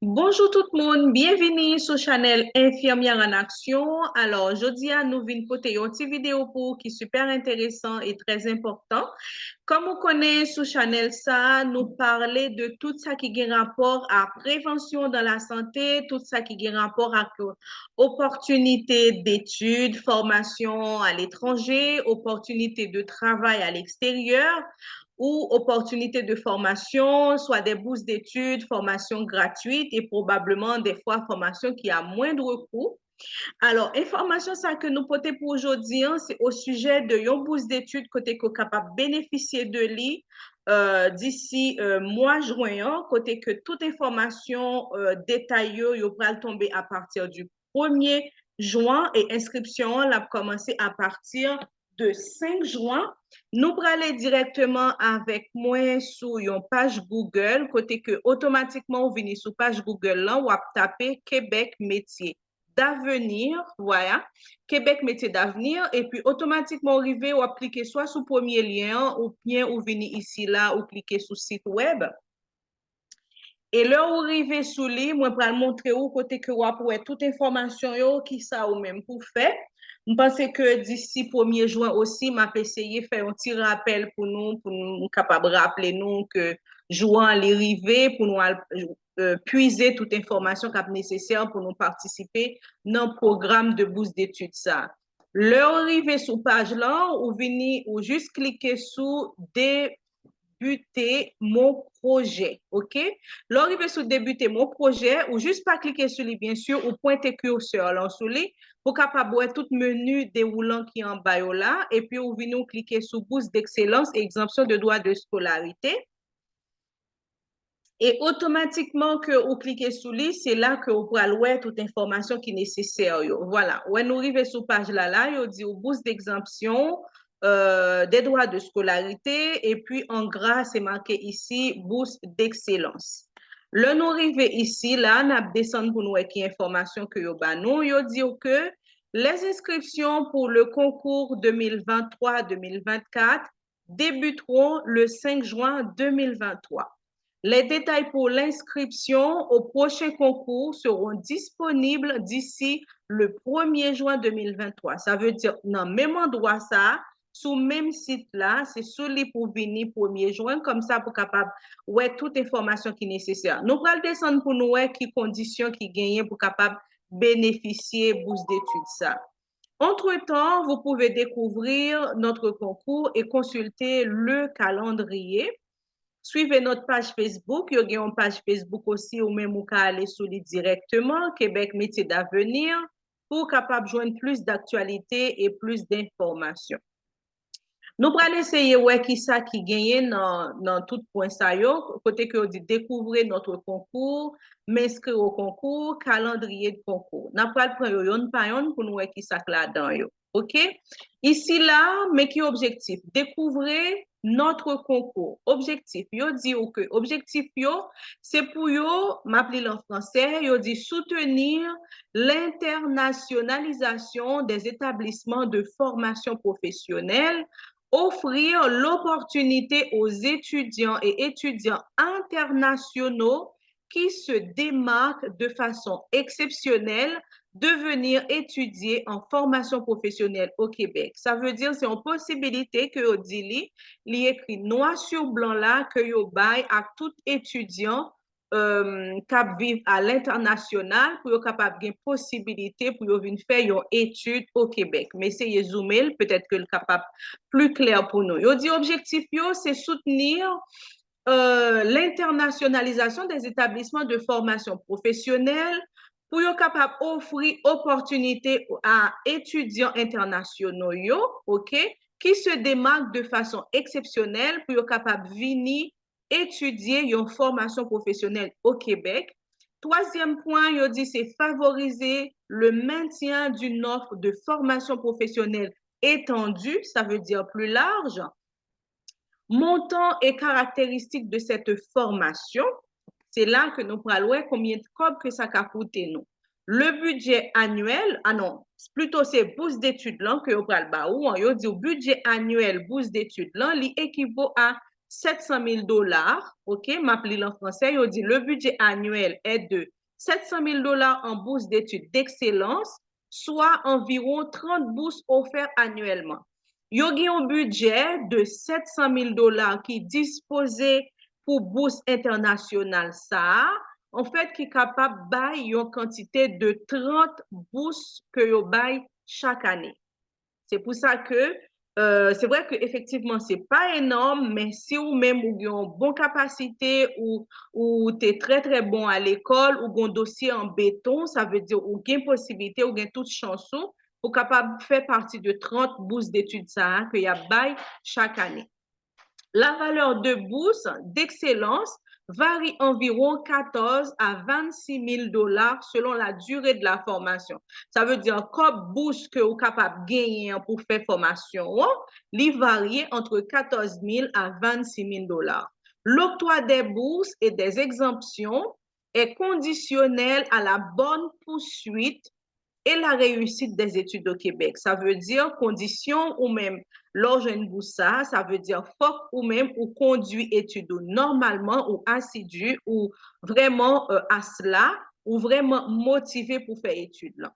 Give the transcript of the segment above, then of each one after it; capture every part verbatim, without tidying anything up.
Bonjou tout moun, byenvini sou chanèl Infirmière en Action. Alò, jodi a nou vin pote yon ti videyo pou ou ki sipè enteresan e trè enpòtan. Kòm ou konnen sou chanèl sa, nou pale de tout sa ki gen rapò a prevansyon dan la sante, tout sa ki gen rapò ak opòtinite detid, fòmasyon aletranje, opòtinite de travay aleksteryè, ou opòtinite de fòmasyon, swa de bous detid, fòmasyon gratwit e pwobableman defwa fòmasyon ki a mwendr kou. Alò, enfòmasyon sa ke nou pote pou ou jodi a, se o sijè de yon bous detid kote ke w kapab benefisye de li euh, disi euh, mwa jwen an, kote ke tout enfòmasyon euh, detay yo, yo pral tonbe apati di premye jwen e enskripsyon an l ap kòmanse apati de senk jwen. Nou prale dirèkteman avèk mwen sou yon paj Google, kote ke otomatikman ou vini sou paj Google lan, w ap tape Québec Métier d'Avenir, voilà, Québec Métier d'Avenir, epi otomatikman ou rive, w ap klike swa sou premye lyen an, oubyen ou vini isi la, ou klike sou sit wèb. E lè ou rive sou li, mwen pral montre ou kote ke w ap wè tout enfòmasyon yo, ki sa ou menm pou fè. M panse ke disi premye jwen osi, m ap eseye fè yon ti rapèl pou nou, pou nou kapab raple nou ke jou an li rive, pou nou al euh, pwize tout enfòmasyon k ap nesesè pou nou patisipe nan pwogram de bous detid sa. Lè ou rive sou paj lan, ou vini, ou jis klike sou débute mon projet, ok? Lè w rive sou débute mon projet, ou jis pa klike sou li, byen si, ou pwente curseur lan sou li, pou kapab wè tout meni dewoulan ki anba yo la, epi ou vini ou klike sou bourse d'excellence, exemption de droits de scolarité. E otomatikman ke ou klike sou li, se la ke ou pral wè tout enfòmasyon ki nesesè yo. Vwala, wè nou rive sou paj la la, yo di w bourse d'exemption, euh, des droits de scolarité, epi an gra se make isi bourse d'excellence. Lè nou rive isi la, n ap desann pou nou wè ki enfòmasyon ke yo ba nou. Yo di w ke les inscriptions pour le concours deux mille vingt-trois deux mille vingt-quatre débuteront le cinq juin deux mille vingt-trois. Les détails pour l'inscription au prochain concours seront disponibles d'ici le premier juin deux mille vingt-trois. Sa vle di nan menm andwa sa, sou menm sit la, se sou li pou vini premye jwen, kòmsa pou kapab wè tout enfòmasyon ki nesesè. Nou pral desann pou nou wè ki kondisyon ki genyen pou kapab benefisye bous detid sa. Entre-temps, vous pouvez découvrir notre concours et consulter le calendrier. Suivez notre page Facebook. Yo gen yon paj Facebook osi, ou menm ou ka ale sou li dirèkteman, Québec Métier d'Avenir, pou w kapab jwenn plis daktyalite e plis denfòmasyon. Nou pral eseye wè ki sa ki genyen nan, nan tout pwen sa yo, kote ke yo di découvrez notre concours, m'inscrire au concours, calendrier de concours. N ap pral pran yo yonn pa yonn pou nou wè ki sa k ladan yo. Ok? Isi la, men ki objektif? Découvrez notre concours. Objektif, yo di w ke objektif yo, se pou yo, m ap li l an fransè, yo di soutenir l'internationalisation des établissements de formation professionnelle, offrir l'opportunité aux étudiants et étudiants internationaux qui se démarquent de façon exceptionnelle de venir étudier en formation professionnelle au Québec. Sa vle di, se yon posibilite ke yo di li, li ekri nwa sou blan la, ke yo bay ak tout etidyan euh, k ap viv a lentènasyonal pou yo kapab gen posibilite pou yo vin fè yon etid o Kebèk. M eseye zoume l, petèt ke l kapab pli klè pou nou. Yo di objektif yo, se soutenir euh, l'internationalisation des établissements de formation professionnelle pou yo kapab ofri opòtinite a etidyan entènasyonal yo, ok, qui se démarquent de façon exceptionnelle pou yo kapab vini etidye yon fòmasyon pwofesyonèl o Kebèk. Twazyèm pwen, yo di se favoriser le maintien d'une offre de formation professionnelle étendue, ça veut dire plus large. Montant et caractéristiques de cette formation, se la ke nou pral wè konbyen kòb ke sa ka koute nou. Le budget annuel, ah non, plito se bous detid lan ke yo pral ba ou an, yo di w bidjè anyèl bous detid lan, li ekivo a sept cent mille dollars, ok, m ap li l an fransè, yo di le budget annuel est de sept cent mille dollars en bourse d'études d'excellence, soit environ trente bourses offertes annuellement. Yo gen yon bidjè de sept cent mille dollars ki dispoze pou bous entènasyonal sa a, an fèt, ki kapab bay yon kantite de trant bous ke yo bay chak ane. Se pou sa ke, euh, se vre ke efektivman se pa enòm, men si ou menm ou gen yon bon kapasite, ou, ou te trè, trè bon a lekòl, ou gen yon dosye an beton, sa vle di ou gen posiblite, ou gen tout chans ou, pou kapab fè pati de trant bous detid sa a ke y ap bay chak ane. La valeur de bourse d'excellence varie environ quatorze à vingt-six mille dollars selon la durée de la formation. Sa vle di kòb bous ke ou kapab genyen an pou fè fòmasyon an, li varye entre quatorze mille à vingt-six mille dollars. L'octroi des bourses et des exemptions est conditionnel à la bonne poursuite et la réussite des études au Québec. Sa vle di kondisyon ou menm lè w jwenn bous sa, sa vle di fòk ou menm ou kondui etid ou nòmalman, ou asidi, ou vrèman euh, asla, ou vrèman motive pou fè etid lan.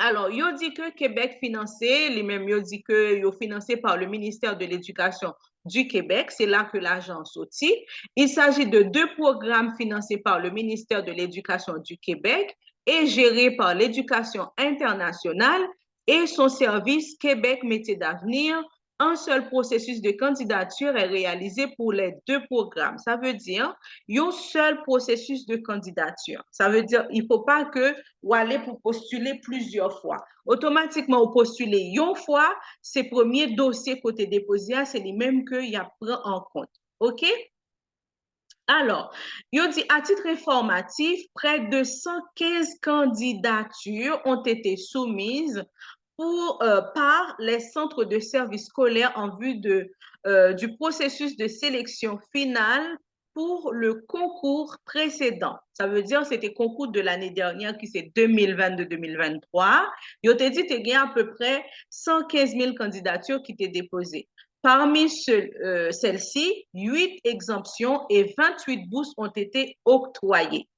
Alò, yo di ke Québec finanse, li menm yo di ke yo finanse par le ministère de l'Éducation du Québec, c'est là que l'argent sorti. Il s'agit de deux programmes financés par le ministère de l'Éducation du Québec et gérés par l'Éducation internationale et son service Québec Métiers d'Avenir. Un seul processus de candidature est réalisé pour les deux programmes. Sa vle di, yon sèl pwosesis de kandidati. Sa vle di, il faut pas que ou ale pou postile plizyè fwa. Otomatikman, ou postile yon fwa, se premye dosye kote depoze a, se li menm ke y ap pran an kont. Ok? Alors, yo di, à titre informatif, près de cent quinze candidatures ont été soumises pour, euh, par les centres de services scolaires en vue de, euh, du processus de sélection finale pour le concours précédent. Sa vle di, se te konkou de lane dènyè ki se de mil vennde de mil venntwa. Yo te di te gen apeprè san kenz mil kandidati ki te depoze. Parmi ce, euh, celles-ci, huit exemptions et vingt-huit bourses ont été octroyées.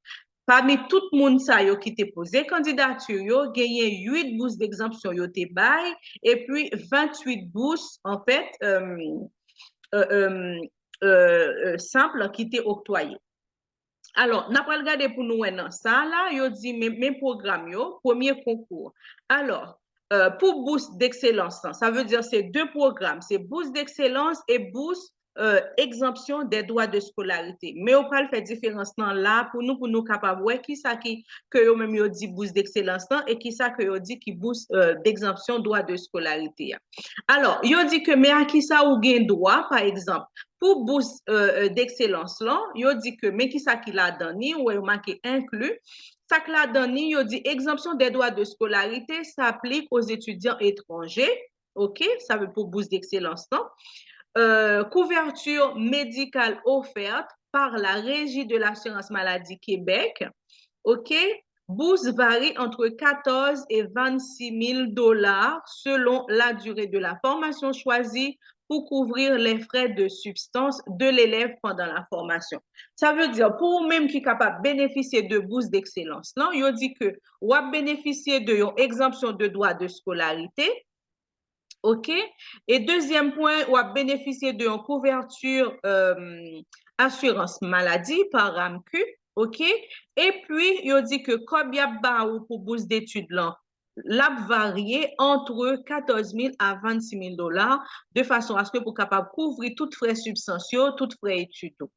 Pami tout moun sa yo ki te poze kandidati yo, genyen uit bous d'egzanpsyon yo te bay, epi ventuit bous, anfèt, euh, euh, euh, euh, euh, senp ki te oktwaye. Alò, n ap pral gade pou nou wè nan sa la, yo di men, men pwogram yo, premye konkou. Alò, euh, pou bous d'ekselans lan, sa vle di se de pwogram, se bous d'ekselans e bous euh, exemption des droits de scolarité. Men yo pral fè diferans lan la pou nou, pou nou kapab wè kisa ki, ke yo menm yo di bous d'ekselans lan e kisa ke yo di ki bous euh, d'exemption droit de scolarité a. Alò, yo di ke men a kisa ou gen dwa, pa egzanp, pou bous euh, euh, d'ekselans lan, yo di ke men kisa ki ladan ni, ou wè yo make inclus, sa k ladan ni, yo di exemption des droits de scolarité s'applique aux étudiants étrangers, ok, sa vle pou bous d'ekselans lan. Euh, couverture médicale offerte par la Régie de l'assurance maladie Québec, ok, bourse varie entre quatorze et vingt-six mille dollars selon la durée de la formation choisie pour couvrir les frais de subsistance de l'élève pendant la formation. Sa vle di, pou ou menm ki kapab benefisye de bous d'ekselans lan, yo di ke w ap benefisye de yon egzanpsyon de dwa de skolarite, ok? E dezyèm pwen, w ap benefisye de yon kouvèti euh, asirans maladi pa RAMQ, ok? Epi, yo di ke kòb y ap ba ou pou bous detid lan, l ap varye ant katòz mil a vennsis mil dola, de fason aske pou kapab kouvri tout frè sibstans yo, tout frè etid yo.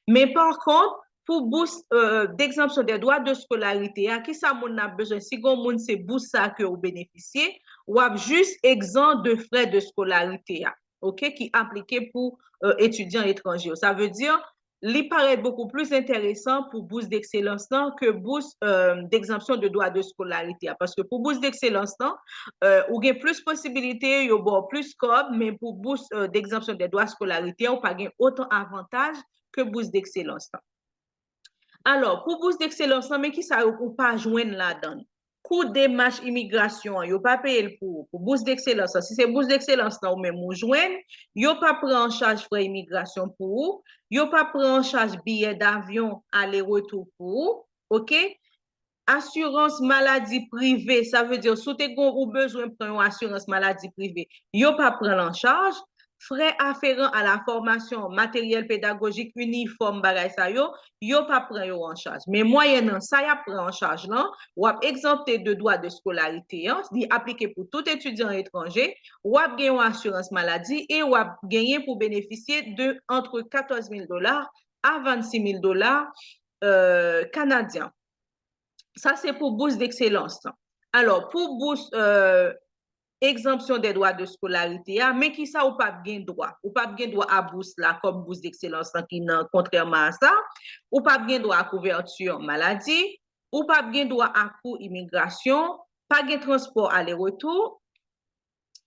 Men pa kont, pou bous euh, d'exemption des droits de scolarité a, kisa moun nan ap bezwen? Si gon moun se bous sa ke ou benefisye, w ap jis egzan de frè de skolarite a, ok, ki aplike pou euh, etidyan etranje yo. Sa vle di, li parèt bokou plis enteresan pou bous d'ekselans lan ke bous euh, d'exemption de droits de scolarité a. Paske pou bous d'ekselans lan, euh, ou gen plis posibilite, yo ba w plis kòb, men pou bous euh, d'exemption de droits de scolarité a, ou pa gen otan avantaj ke bous d'ekselans lan. Alò, pou bous d'ekselans lan, men kisa ou pa jwenn ladan l? pou demach imigrasyon an, yo pa peye l pou ou. Pou bous dekselans lan, si se bous dekselans lan ou menm ou jwenn, yo pa pran an chaj frè imigrasyon pou ou, yo pa pran an chaj biyè davyon ale retou pou ou, oke? Asirans maladi prive, sa vle di, si w te gon, ou bezwen pran yon asirans maladi prive, yo pa pran l an chaj. Frè aferan a la fòmasyon, materyèl pedagojik, inifòm, bagay sa yo, yo pa pran yo an chaj. Men mwayènan sa y ap pran an chaj lan, w ap egzante de dwa de skolarite an, li aplike pou tout etidyan etranje, w ap gen yon asirans maladi e w ap genyen pou benefisye de entre katòz mil dola a vennsis mil dola, euh, kanadyen. Sa se pou bous dekselans lan. Alò, pou bous, euh, egzanpsyon de dwa de skolarite a, men ki sa ou p ap gen dwa? Ou p ap gen dwa a bous la kòm bous dekselans lan ki nan, kontrèman a sa, ou p ap gen dwa a kouvèti maladi, ou p ap gen dwa a kou imigrasyon, pa gen transpò ale retou,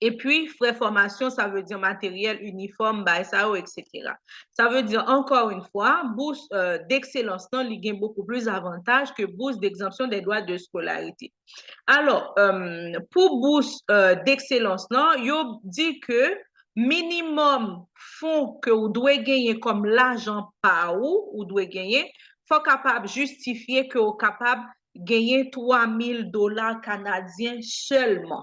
epi frè fòmasyon, sa vle di materyèl, inifòm, bay sa yo, etsetera. Sa vle di, ankò yon fwa, bous, euh, dekselans lan, li gen bokou plis avantaj ke bous d'exemption des droits de scolarité. Alò, euh, pou bous, euh, dekselans lan, yo di ke minimòm fon ke ou dwe genyen kòm lajan pa ou, ou dwe genyen, fò kapab jistifye ke ou kapab genyen twa mil dola kanadyen sèlman.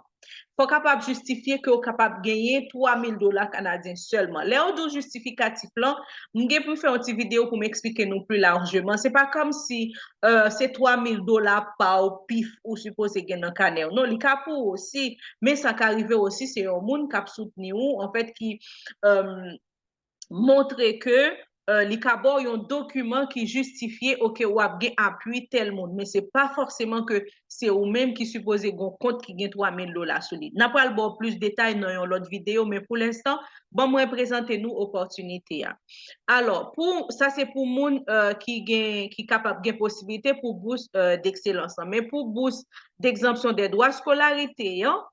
Fò kapab jistifye ke ou kapab genyen twa mil dola kanadyen sèlman. Lè yo di w jistifikatif lan, m gen pou m fè yon ti videyo pou m eksplike nou pli lajman. Se pa kòmsi, euh, se twa mil dola pa w pif ou sipoze gen nan kanè w. Non, li ka pou ou osi, men sa ka rive osi, se yon moun k ap soutni w, anfèt, ki, euh, montre ke, euh, li ka ba w yon dokiman ki jistifye, oke, w ap gen apui tèl moun, men se pa fòseman ke se ou menm ki sipoze gen yon kont ki gen twa mil dola sou li. N a pral ba w plis detay nan yon lòt videyo, men pou lenstan, ban mwen prezante nou opòtinite a. Alò, pou, sa se pou moun, euh, ki gen, ki kapab gen posiblite pou bous, euh, dekselans lan. Men pou bous d'exemption des droits scolarité an,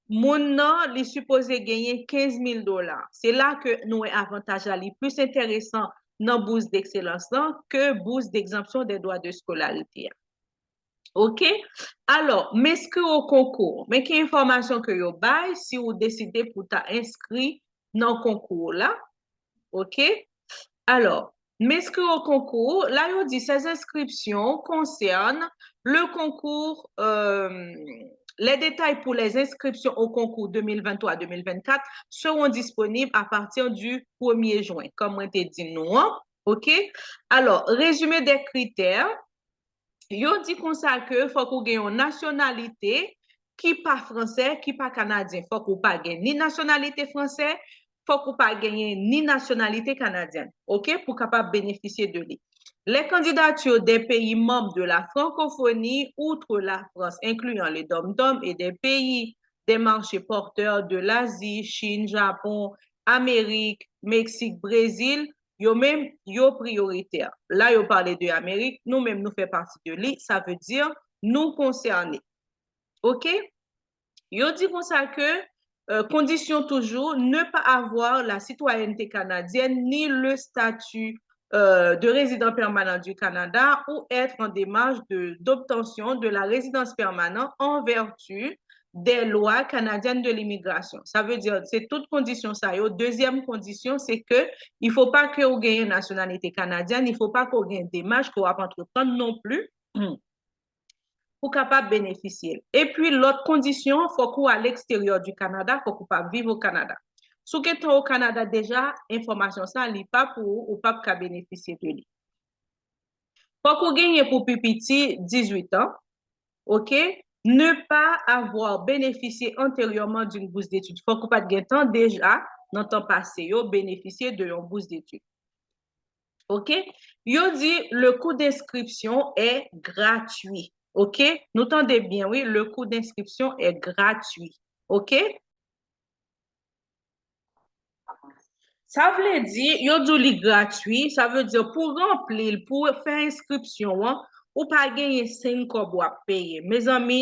moun nan, li sipoze genyen kenz mil dola. Se la ke nou wè avantaj la li plis enteresan nan bous dekselans lan ke bous d'exemption des droits de scolarité a. Oke? Alò, m enskri o konkou. Men ki enfòmasyon ke yo bay si ou deside pou ta enskri nan konkou la. Oke? Alò, m'inscrire au concours, là, il dit ces inscriptions concernent le concours, euh, les détails pour les inscriptions au concours deux mille vingt-trois deux mille vingt-quatre seront disponibles à partir du premier juin, comme mwen te di nou an, oke? Alò, résumé des critères, yo di konsa ke fòk ou gen yon nasyonalite ki pa fransè, ki pa kanadyen. Fòk ou pa gen ni nasyonalite fransè, fòk ou pa genyen ni nasyonalite kanadyèn, oke, pou kapab benefisye de li. Les candidatures des pays membres de la francophonie, outre la France, incluant les dom-tom, et des pays des marchés porteurs de l'Asie, Chine, Japon, Amérique, Mexique, Brésil, yo menm, yo priyoritè. La, yo pale de Amerik, nou menm, nou fè pati de li, sa vle di, nou konsène. Oke? Yo di konsa ke, euh, condition toujours, ne pas avoir la citoyenneté canadienne ni le statut, euh, de résident permanent du Canada ou être en démarche de, d'obtention de la résidence permanente en vertu des lois canadiennes de l'immigration. Sa vle di, se tout kondisyon sa yo. Dezyèm kondisyon, se ke il faut pas que ou genyen nasyonalite kanadyèn, il faut pas que ou genyen demach ke w ap antreprann non plis pou kapab benefisye l. Epi lòt kondisyon, fòk ou a l'extérieur du Canada, fòk ou pa viv o Kanada. Si w gentan o Kanada deja, enfòmasyon sa, li pa pou ou, ou p ap ka benefisye de li. Fòk ou genyen pou pi piti dizuit an, oke? Ne pas avoir bénéficié antérieurement d'une bourse d'études. Fòk ou pa t gentan deja, nan tan pase yo, benefisye de yon bourse d'études. Oke? Yo di, le coût d'inscription est gratuit. Oke? Nou tande byen, wi, le coût d'inscription est gratuit. Oke? Sa vle di, yo di w li gratui, sa vle di pou ranpli l, pou fè enskripsyon an, ou pa genyen senn kòb w ap peye. Mezanmi,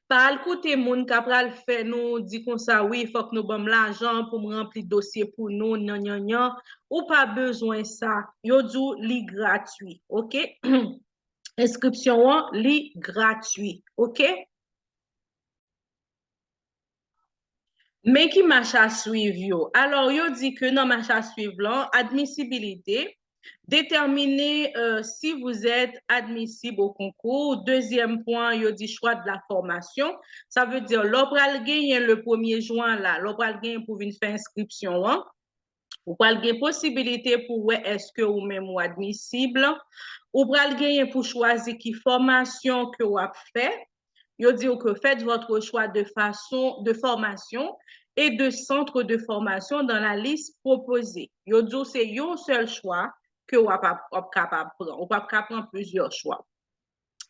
pa al koute moun k ap pral fè nou di konsa, wi, fòk nou ban m lajan pou m ranpli dosye pou nou, nyan, nyan, nyan. Ou pa bezwen sa. Yo di w li gratui, oke? enskripsyon an, li gratui, oke? Men ki mach a swiv yo? Alò, yo di ke nan mach a swiv lan, admisibilite, déterminer euh, si vous êtes admissible au concours. Dezyèm pwen, yo di choix de la formation. Sa vle di, lè w pral genyen le premye jen la, lè w pral genyen pou vin fè enskripsyon an, ou pral gen posibilite pou wè èske ou menm ou admisib. Ou pral genyen pou chwazi ki fòmasyon ke w ap fè. Yo di w ke faites votre choix de façon de formation et de centre de formation dans la liste proposée. Yo di w se yon sèl chwa ke w ap, ap, ap kapab pran. Ou p ap ka pran plizyè chwa.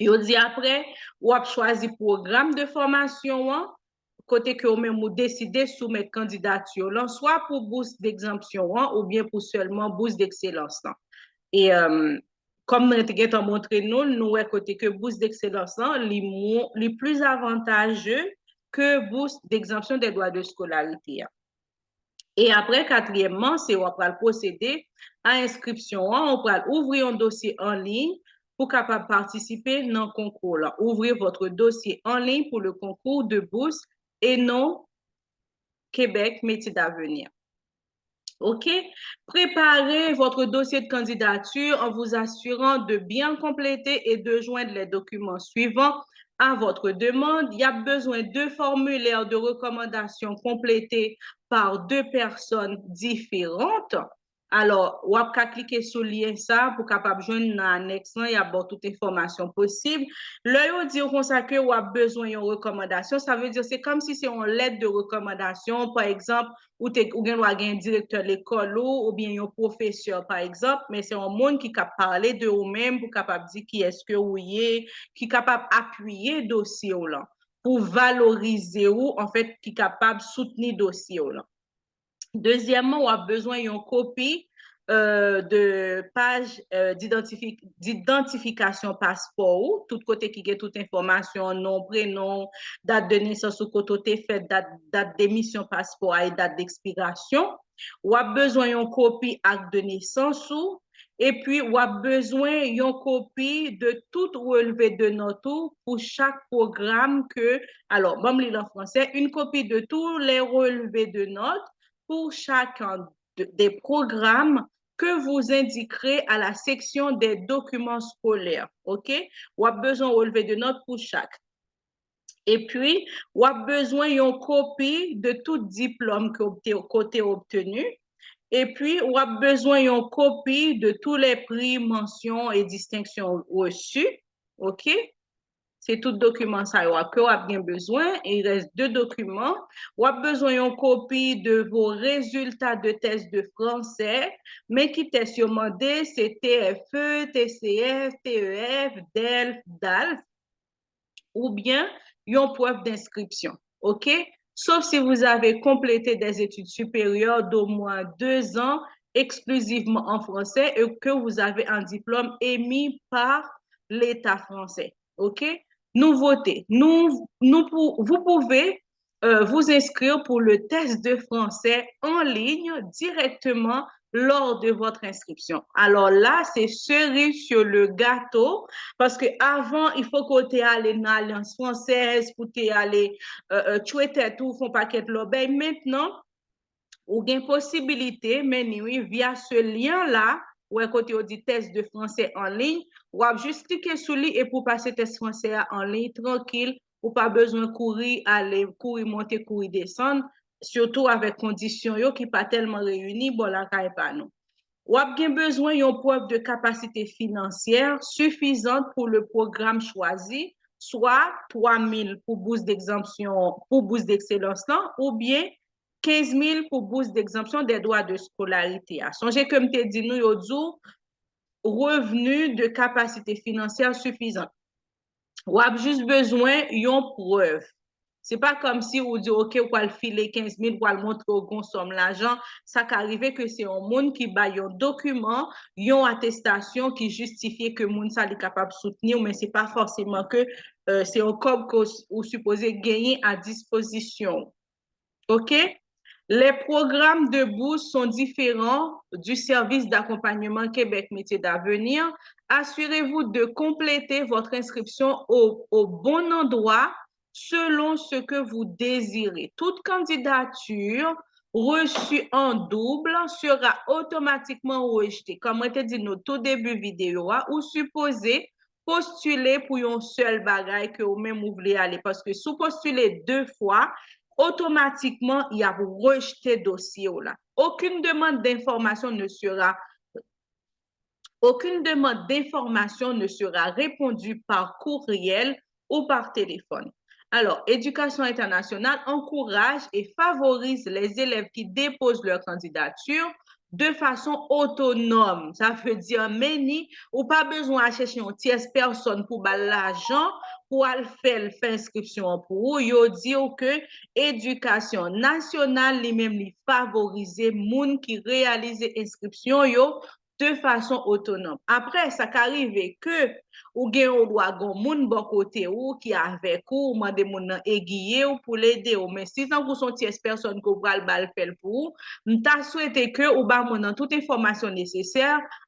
Yo di apre, w ap chwazi pwogram de fòmasyon an, kote ke ou menm ou deside soumèt kandidati w lan, swa pou bous degzanpsyon an, oubyen pou sèlman bous dekselans lan. E, euh, kòm mwen te gentan montre nou l, nou wè kote ke bous dekselans lan, li, mo- li plis avantaje ke bous degzanpsyon de dwa de skolarite a. E apre, katriyèmman, se w ap pral pwosede a enskripsyon an, ou pral ouvri yon dosye an liy pou kapab patisipe nan konkou la. Ouvrez votre dossier en ligne pour le concours de bourse et non Québec Métiers d'Avenir. OK? Préparez votre dossier de candidature en vous assurant de bien compléter et de joindre les documents suivants à votre demande. Y ap bezwen de formilè de rekomandasyon konplete par deux personnes différentes. Alò, w ap ka klike sou lyen sa pou kapab jwenn nan anèks lan, y ap ba w tout enfòmasyon posib. Lè yo di w konsa ke w ap bezwen yon rekòmandasyon, sa vle di se kòmsi se yon lèt de rekòmandasyon. Pa egzanp, ou te, ou gen dwa gen direktè lekòl ou, oubyen yon pwofesè, pa egzanp, men se yon moun ki ka pale de ou menm pou kapab di kiyès ke ou ye, ki kapab apiye dosye w lan, pou valorize ou, anfèt, ki kapab soutni dosye w lan. Dezyèmman, w ap bezwen yon kopi euh, de paj euh, d'idantifik- d'idantifikasyon paspò ou, tout kote ki gen tout enfòmasyon, non, prenon, dat de nesans ou, kote w te fèt, dat, dat demisyon paspò a e dat dekspirasyon. W ap bezwen yon kopi ak de nesans ou, epi w ap bezwen yon kopi de tout relve de nòt ou pou chak pwogram ke, alò, ban m li l an fransè, une copie de tous les relevés de notes pour chacun de- des programmes que vous indiquerez à la section des documents scolaires. OK? W ap bezwen relve de nòt pou chak. Epi, w ap bezwen yon kopi de tout diplòm ke w te, ke w te obtenu. Epi, w ap bezwen yon kopi de tous les prix, mentions et distinctions reçues. OK? Se tout dokiman sa yo a ke w ap gen bezwen. Il reste deux documents. W ap bezwen yon kopi de vos résultats de test de français. Men ki tès yo mande, se T F E, T C F, T E F, DELF, DALF, oubyen yon preuve d'inscription. OK? Sauf si vous avez complété des études supérieures d'au moins deux ans exclusivement en français et que vous avez un diplôme émis par l'État français. OK? Nouveauté. Nous, nous, vous pouvez euh, vous inscrire pour le test de français en ligne directement lors de votre inscription. Alors là, c'est cerise sur le gâteau, paske avan, il faut que w te ale nan Alliance Française, pou te ale euh, euh, tchwe tèt ou, fè yon pakèt lòbèy. Mentnan, ou gen posibilite, men ni wi, via ce lien-là, ou wè kote yo di test de français en ligne, w ap jis klike sou li epi w pase tès fransè a an liy, trankil, ou pa bezwen kouri ale, kouri monte, kouri desann, sitou avèk kondisyon yo ki pa tèlman reyini bò lakay pa nou. W ap gen bezwen yon preuve de capacité financière suffisante pour le programme choisi, swa twa mil pou bous d'exemption, pou bous d'excellence lan, oubyen kenz mil pou bous d'exemption des droits de scolarité a. Sonje ke m te di nou, yo di w revenu de capacité financière suffisante. W ap jis bezwen yon prèv. Se pa kòmsi ou di, oke, ou pral file kenz mil, pral montre w gon sòm lajan. Sa ka rive ke se yon moun ki bay yon dokiman, yon atestasyon ki jistifye ke moun sa li kapab soutni w, men se pa fòseman ke euh, se yon kòb ke w, ou sipoze genyen a dispozisyon w. OK? Les programmes de bourse sont différents du service d'accompagnement Québec Métiers d'Avenir. Assurez-vous de compléter votre inscription au, au bon endroit selon ce que vous désirez. Toute candidature reçue en double sera automatiquement rejetée. Kòm mwen te di nou tou debi videyo a, ou sipoze postile pou yon sèl bagay ke ou menm ou vle ale. Paske si w postile de fwa, otomatikman, y ap rejte dosye w la. Aucune demande d'information ne sera, aucune demande d'information ne sera répondue par courriel ou par téléphone. Alors, Éducation Internationale encourage et favorise les élèves qui déposent leur candidature de façon autonome. Sa vle di, men ni, ou pa bezwen al chèche yon tyès pèsòn pou ba l lajan pou al fè l, fè enskripsyon an pou ou. Yo di w ke Edikasyon Nasyonal li menm li favorize moun ki reyalize enskripsyon yo de fason otonòm. Apre, sa ka rive ke ou gen yon dwa gen moun bò kote ou ki avèk ou, ou mande moun nan egiye w pou l ede w. Men si tankou se yon tyès pèsòn ke w pral ba l fè l pou ou, m ta swete ke ou ba moun nan tout enfòmasyon nesesè,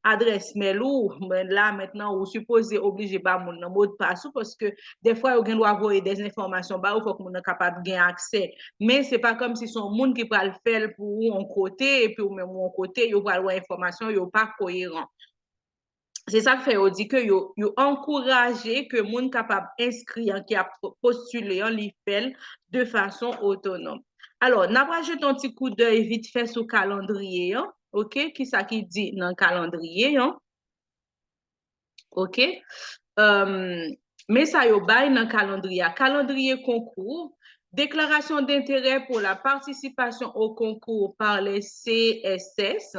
adrès mèl ou, men la mentnan ou sipoze oblije ba moun nan modpas ou, paske dèfwa yo gen dwa voye dèzenfòmasyon ba ou, fòk moun nan kapab gen aksè. Men se pa kòmsi se yon moun ki pral fè l pou ou yon kote, epi ou menm yon kote, yo pral wè enfòmasyon yo pa koyeran. Se sa k fè yo di ke yo, yo ankouraje ke moun kapab enskri an, ki ap postile an, li fè l de fason otonòm. Alò, n ap rajouté yon ti koudèy vit fè sou kalandriye an, oke? Kisa ki di nan kalandriye an? Oke? Euh, men sa yo bay nan kalandriye a. Kalandriye konkou, déclaration d'intérêt pour la participation au concours par les C S S.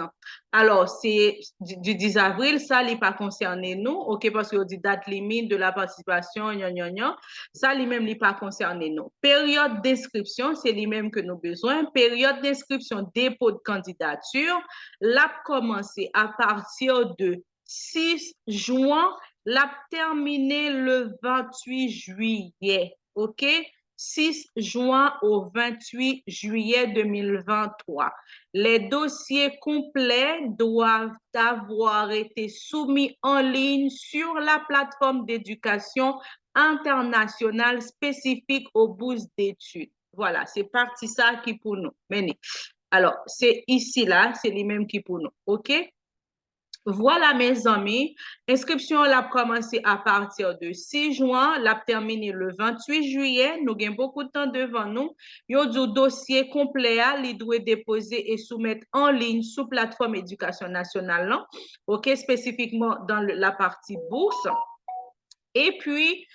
Alò, se du, du dix avril, sa li pa konsène nou, oke, paske yo di date limite de la participation, nyan, nyan, nyan. Sa li menm li pa konsène nou. Période d'inscription, se li menm ke nou bezwen. Période d'inscription, dépôt de candidature, l ap kòmanse à partir de six juin, l ap tèmine le vingt-huit juillet, oke? Six juin au vingt-huit juillet deux mille vingt-trois. Les dossiers complets doivent avoir été soumis en ligne sur la plateforme d'éducation internationale spécifique aux bourses d'études. Vwala, se pati sa ki pou nou. Men ni. Alò, se isi la, se li menm ki pou nou. Oke? Vwala, mezanmi, enskripsyon an l ap kòmanse à partir de six juin, l ap tèmine le vingt-huit juillet. Nou gen bokou tan devan nou. Yo di w dosye konplè a, li dwe depoze e soumèt an liy sou platfòm edikasyon nasyonal lan, oke, spesifikman dans le, la partie bourse. Epi,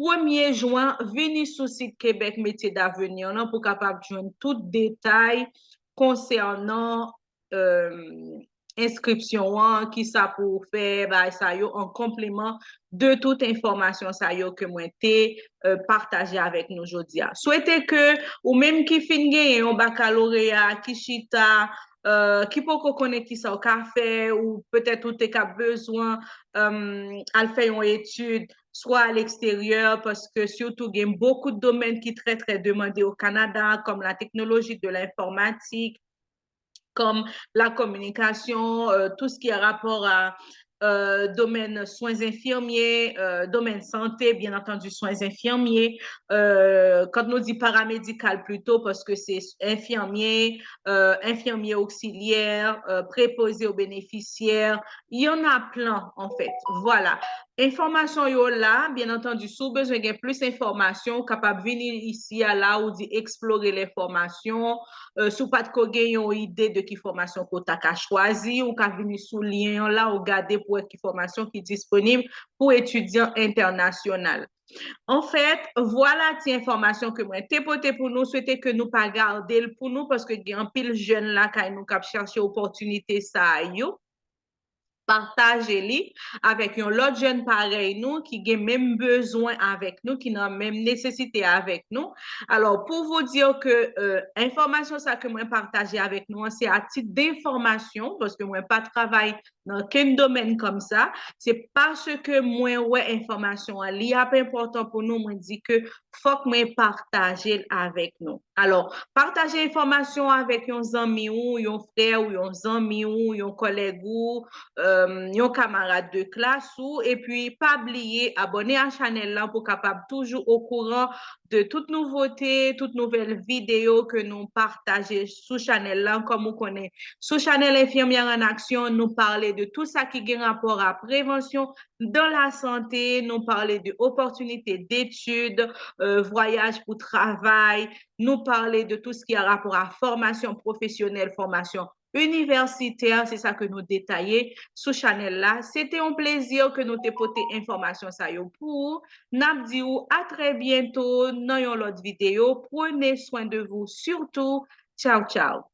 premye juin, vini sou sit Québec Métiers d'Avenir lan pou kapab jwenn tout detay konsènan, euh, enskripsyon an, kisa pou w fè, bagay sa yo, an konpliman de tout enfòmasyon sa yo ke mwen te, euh, pataje avèk nou jodi a. Swete ke ou menm ki fin genyen yon bakaloreya, ki chita, euh, ki poko konnen kisa w ka fè, ou petèt ou te ka bezwen, euh, al fè yon etid, swa a leksteryè, paske sitou gen bokou de domèn ki trè, trè demande au Canada, comme la technologie de l'informatique, comme la communication, euh, tout ce qui a rapport à, euh, domaine soins infirmiers, euh, domaine santé, bien entendu, soins infirmiers. Euh, quand nou di paramédical plutôt, paske se enfimye, euh, enfimye oksilyè, euh, prepoze o benefisyè, y en a plein, en fait. Vwala. Enfòmasyon yo la, bien entendu, si w bezwen gen plis enfòmasyon, ou kapab vini isi a la, ou di eksplore lenfòmasyon. Euh, si w pa t ko gen yon ide de ki fòmasyon ke w ta ka chwazi, ou ka vini sou lyen an la, ou gade pou wè ki fòmasyon ki disponib pou etidyan entènasyonal. Anfèt, vwala ti enfòmasyon ke mwen te pote pou nou. Swete ke nou pa gade l pou nou, paske gen anpil jèn lakay nou k ap chache opòtinite sa yo. pataje li avèk yon lòt jèn parèy nou ki gen menm bezwen avèk nou, ki nan menm nesesite avèk nou. Alors, pour vous dire que euh, enfòmasyon sa ke mwen pataje avèk nou an, se a tit denfòmasyon, paske mwen pa travay nan kenn domèn kòm sa. Se paske mwen wè enfòmasyon an, li ap enpòtan pou nou, mwen di ke fòk mwen pataje l avèk nou. Alò, pataje enfòmasyon avèk yon zanmi ou, yon frè ou, yon zanmi ou, yon kòlèg ou, um, yon kamarad de klas ou, epi pa bliye abòne a chanèl lan pou kapab toujou okouran de tout nouvote, tout nouvèl videyo ke nou pataje sou chanèl lan. Kòm ou konnen, sou chanèl Infirmière en Action, nou pale de tout sa ki gen rapò a prevansyon dans la santé, nou pale de opòtinite detid, euh, vwayaj pou travay, nou pale de tout sa ki a rapò a fòmasyon pwofesyonèl, fòmasyon inivèsitè, se sa ke nou detaye sou chanèl la. Se te yon plezi ke nou te pote enfòmasyon sa yo pou ou. N ap di ou a trè byento nan yon lòt videyo. Prenez soin de vous surtout. Tchao, tchao.